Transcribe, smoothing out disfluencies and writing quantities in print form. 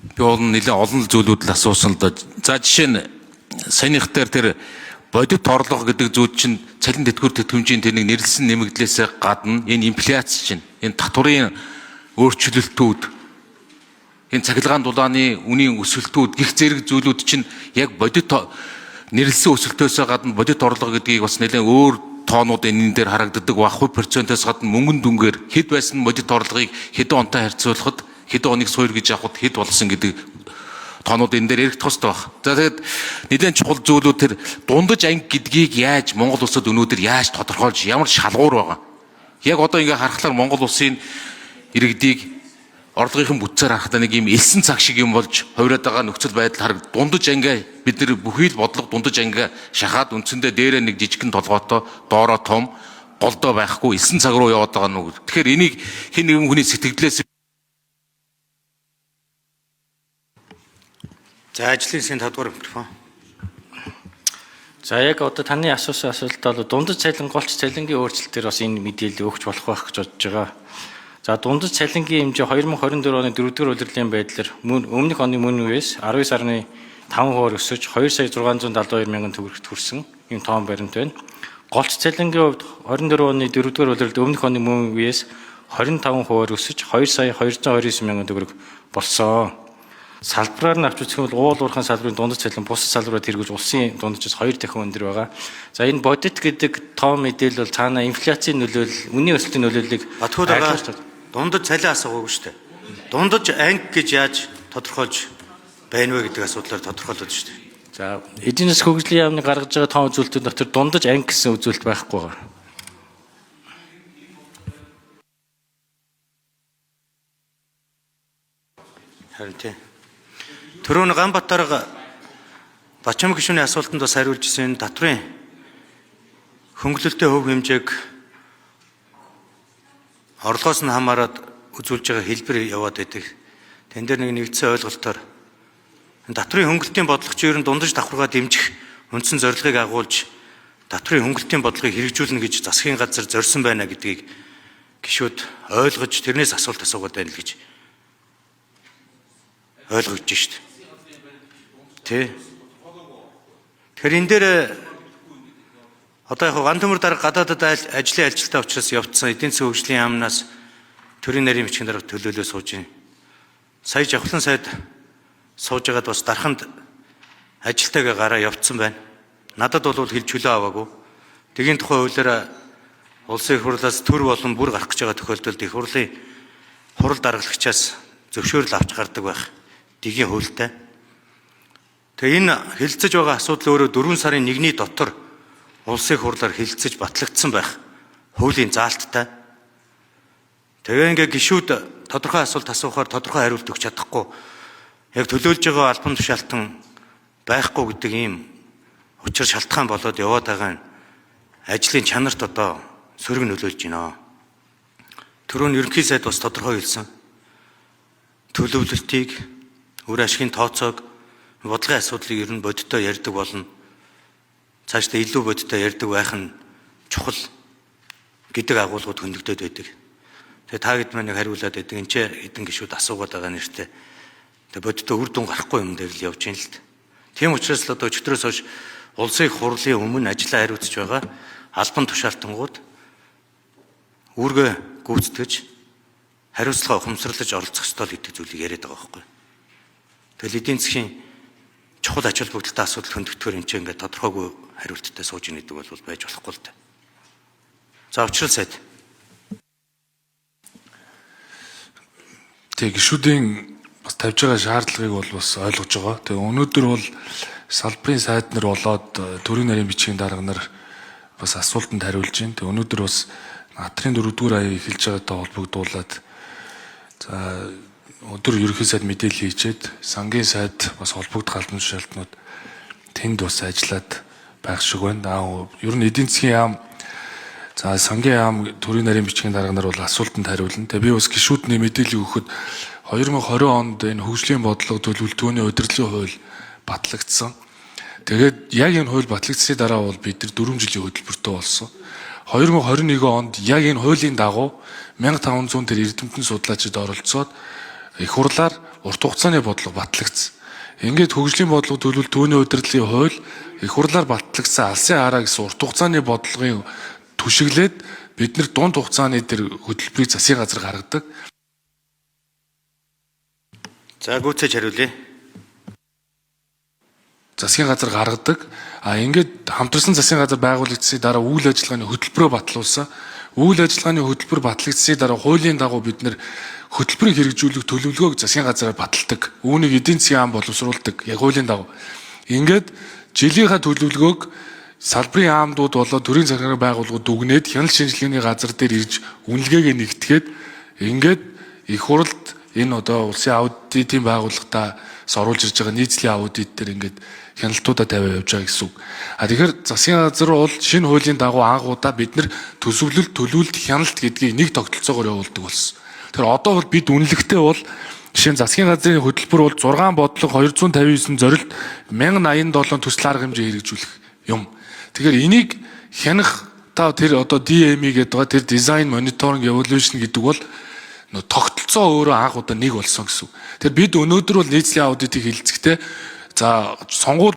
Би бол нэлээд олон зүйлүүд л асуусан л да. За жишээ нь саяных дээр тэр бодит орлого гэдэг зүйл чинь цалин тэтгэвэр тэтгэмжийн тэр нэг нэрлсэн нэмэгдлээсээ гадна энэ инфляц чинь, энэ татварын өөрчлөлтүүд, энэ цахилгаан дулааны үнийн өсөлтүүд гих зэрэг зүйлүүд чинь яг бодит нэрлсэн өсөлтөөсөө гадна бодит орлого гэдгийг бас нэлээд өөр тоонууд энэ дээр харагддаг ба хувь процентоос гадна мөнгөн дүнгээр хэд байсан бодит орлогыг хэдэн онтой харьцуулахад хэдэн оныг суур гэж авахд хэд болсон гэдэг тоонууд энэ дээр яригдах хэрэгтэй баг. За тэгэд нэлээд чухал зүйлүүд тэр дундаж анги гэдгийг яаж Монгол улсад өнөөдөр яаж тодорхойлж ямар шалгуур байгаа. Яг одоо ингээ харахлаар Монгол улсын иргэдийг орлогын бүтцээр харахад нэг юм элсэн цаг шиг юм болж хувираад байгаа нөхцөл байдал харагд. Дундаж анги бид нар бүхий л бодлого дундаж анги шахаад үндсэндээ дээрээ нэг жижигхэн толгойтой доороо том голдоо байхгүй элсэн цаг руу яваад байгаа нүг. Тэгэхээр энийг хэн нэгэн хүний сэтгэлдээс За ажлын хэсгийн 5 дугаар микрофон. За яг одоо таны асуусан асуулт бол дундаж цалин голч цалингийн өөрчлөлтөөр бас энэ мэдээлэл өгч болох байх гэж бодож байгаа. За дундаж цалингийн хэмжээ 2024 оны 4-р улирлын байдлаар өмнөх оны мөн үеэс 19.5% өсөж 2 сая 672 мянган төгрөгт хүрсэн ийм тоон баримт байна. Голч цалингийн хувьд 24 оны 4-р улиралд өмнөх оны мөн үеэс 25% өсөж 2 сая 229 мянган төгрөг болсон. Салбараар нь авч үзэх юм бол уул уурхайн салбарын дундаж цалин бусад салбараар тэргүүлж улсын дунджаас 2 дахин өндөр байгаа. За энэ бодит гэдэг тоон мэдээлэл бол цаана инфляцийн нөлөөлөл, үнийн өсөлтийн нөлөөллийг Батхүү дараа дундаж цалин асуугаагүй шүү дээ. Дундаж анги гэж яаж тодорхойлж байна вэ гэдэг асуудлаар тодорхойлоод шүү дээ. За эдийн засгийн хөгжлийн яамны гаргаж байгаа тоон үзүүлэлтүүд дотор дундаж анги гэсэн үзүүлэлт байхгүй байгаа. Харин тийм. Түрүүн Ганбаатарга Бачим гишүүний асуултанд бас хариулж ирсэн татврын хөнгөлөлтийн хөв хэмжээг орлогоос нь хамаарат үзүүлж байгаа хэлбэр яваад байдаг. Тэн дээр нэг нэгдсэн ойлголтоор татврын хөнгөлтийн бодлого чинь ер нь дундаж давхаргаа дэмжих үндсэн зорилгыг агуулж татврын хөнгөлтийн бодлогыг хэрэгжүүлнэ гэж засгийн газар зорьсон байна гэдгийг гишүүд ойлгож тэрнээс асуулт асуугаад байна л гэж ойлгогдож шít. Тэ. Тэгэхээр энэ дээр одоо яг ган төмөр дарга гадаадад ажлын ажилтаа учраас явцсан эдийн засгийн хөгжлийн яамнаас төрийн нарийн бичгийн дарга төлөөлөө сууж байна. Сая Жавхлан сайд сууж байгаад бас дарханд ажилтайгаа гараа явцсан байна. Надад бол хэл чөлөө аваагүй. Тэгийн тухай хуулиараа улсын их хурлаас төр болон бүр гарах гэж байгаа тохиолдолд их хурлын хурал даргалагчаас зөвшөөрөл авч гардаг байх. Тэгийн хуультай. Тэгээ энэ хэлэлцэж байгаа асуудал өөрөө 4 сарын 1-ний дотор улсын их хурлаар хэлэлцэж батлагдсан байх хуулийн заалттай. Тэгээ ингээ гишүүд тодорхой асуулт асуухаар тодорхой хариулт өгч чадахгүй яг төлөөлж байгаа албан тушаалтан байхгүй гэдэг ийм учир шалтгаан болоод яваад байгаа нь ажлын чанарт одоо сөрөг нөлөөлж байна. Түрүүн ерөнхий сайд бас тодорхой хэлсэн. Төлөвлөлтийг, үр ашигын тооцоог, бодлогын асуудлыг ер нь бодиттой ярьдаг болно. Цаашдаа илүү бодиттой ярьдаг байх нь чухал гэдэг агуулгууд хөндөгдөд байдаг. Тэгээ та хэд маань хариулаад байдаг. Энд ч хэдэн гишүүд асуугаад байгаа нэртэй. Тэгээ бодиттой үр дүн гарахгүй юм дээр л явж байна л д. Тийм учраас л одоо өчигдрөөс хойш улсын их хурлын өмнө ажлаа хариуцж байгаа албан тушаалтангууд үүргээ гүйцэтгэж хариуцлага ухамсарлаж оролцох ёстой л гэдэг зүйлийг яриад байгаа байхгүй. Тэгэл эдийн засгийн чухал ач холбогдолтой асуудал хөндөгдөхөөр энэ чинь ингээд тодорхойгүй хариулттай сууж ийн гэдэг бол байж болохгүй л дээ. За учрал сайд. Тэг гишүүдийн бас тавьж байгаа шаардлагыг бол бас ойлгож байгаа. Тэгээ өнөөдөр бол салбарын сайд нар болоод төрийн нарийн бичгийн дарга нар бас асуултанд хариулж байна. Тэгээ өнөөдөр бас натрын 4-р аяа эхэлж байгаатай холбогдуулаад за өдөр ерөнхий сайд мэдээлэл хийчээд сангийн сайд бас холбогдох албан тушаалтнууд тэнд бас ажиллаад байх шиг байна. Ер нь эдийн засгийн яам за сангийн яам төрийн нарийн бичгийн дарга нар бол асуултанд хариулна. Тэгээ би бас гишүүдний мэдээлэл өгөхөд 2020 онд энэ хөгжлийн бодлого төлөвлөгөөний удирдлагын хууль батлагдсан. Тэгээд яг энэ хууль батлагдсны дараа бол бид нар 4 жилийн хөтөлбөртэй болсон. 2021 онд яг энэ хуулийн дагуу 1500 тэр эрдэмтэн судлаачид оролцоод Их хурлаар урт хугацааны бодлого батлагдсан. Ингээд хөгжлийн бодлого төлөвлөлт түүний удирдлалын хууль их хурлаар батлагдсан алсын хараа гэсэн урт хугацааны бодлогын түшиглээд бид нар дунд хугацааны тэр хөтөлбөрийг засгийн газар гаргадаг. За, гүйцээж хариулъя. Засгийн газар гаргадаг. А ингээд хамтарсан засгийн газар байгуулагдсаны дараа үйл ажиллагааны хөтөлбөрөө батлуулсан. Үйл ажиллагааны хөтөлбөр батлагдсаны дараа хуулийн дагуу бид нар хөтөлбөрийг хэрэгжүүлэх төлөвлөгөөг засгийн газараар баталдаг. Үүнийг эдийн засгийн яам боловсруулдаг. Яг хуулийн дагуу. Ингээд жилийнхаа төлөвлөгөөг салбарын яамдууд болоод төрийн захиргааны байгууллагууд дүгнээд хяналт шинжилгээний газар дээр ирж үнэлгээгээ нэгтгэхэд ингээд их хурлд энэ одоо улсын аудитын байгууллагатаас оруулж ирж байгаа нийцлийн аудит дээр ингээд хяналтуудаа тавиа явж байгаа гэсэн үг. А тэгэхээр засгийн газар бол шинэ хуулийн дагуу анх удаа бид нар төсөвлөлт, төлөвлөлт, хяналт гэдгийг нэг тогтолцоогоор явуулдаг болсон. Тэгэхээр одоо бол бид үнэлэхтэй бол жишээ нь засгийн газрын хөтөлбөр бол 6 бодлого 259 зорилт 1087 төсөл арга хэмжээ хэрэгжүүлэх юм. Тэгэхээр энийг хянах та тэр одоо DME гэдэг байгаа тэр design, monitoring, evaluation гэдэг бол нөө тогтолцоо өөрөө анх удаа нэг болсон гэсэн. Тэгэхээр бид өнөөдөр бол нийцлийн аудитыг хэлэлцэхдээ за сонгуул